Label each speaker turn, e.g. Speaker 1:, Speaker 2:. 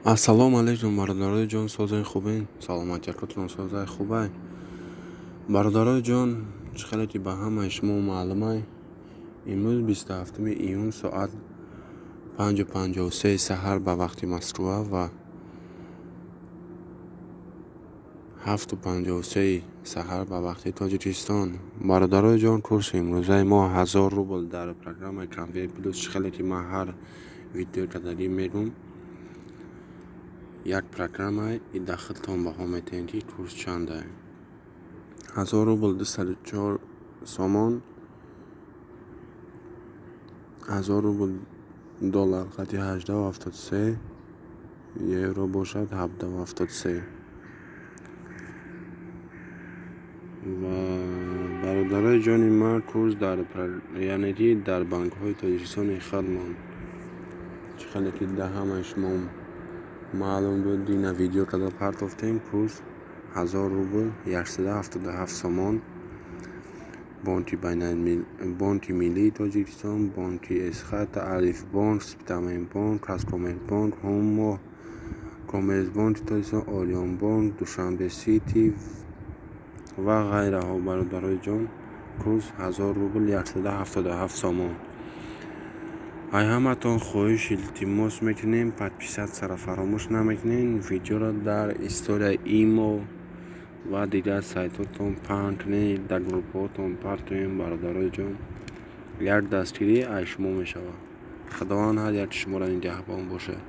Speaker 1: Ассалому алайкум, бародарои ҷон, созаи хубен, саломатиякотон созаи хубай. Бародарои ҷон, чӣ хеле ки ба ҳамаи шумо маълумай, имрӯз 27 июн соат 5:53 саҳар ба вақти Москва ва 7:53 саҳар ба вақти Тоҷикистон. Бародарои ҷон, курси имрӯзаи мо 1000 рубл дар программаи Конвейер Плюс. Чӣ хеле ки ман ҳар видео кардагӣ мегӯм, як программа и дахлтон баҳо метиҳем, ки курс чанда. 1000 рубл 204 сомон, 1000 рубл доллар қати 18,73, евро бошад 17,73. Ва бародарои ҷони ман, курс дар, яъне ки дар банкҳои Тоҷикистони худмон, чӣ хеле ки дар ҳамаи шумо маълум буд, дина видео карда партофтем, курс 1000 рубл 177 сомон. Бонки Миллии Тоҷикистон, Бонки Эсхата, Алифбонк, Спитаменбонк, Казкоммерцбонк, Ҳумо, Коммерцбонки Тоҷикистон, Ориёнбонк, Душанбе Сити ва ғайраҳо. Бародарои ҷон, курс 1000 рубл 177 сомон. Ай ҳаматон хоҳиш илтимос мекунем, подписатсияро фаромӯш намекунед, видеоро дар историяи имо ва дигар сайтҳотон паҳн кунед, дар группаҳотон партоем. Бародарои ҷон, як дастгирӣ аз шумо мешавад. Худованд ҳар яки шуморо нигаҳбон бошад.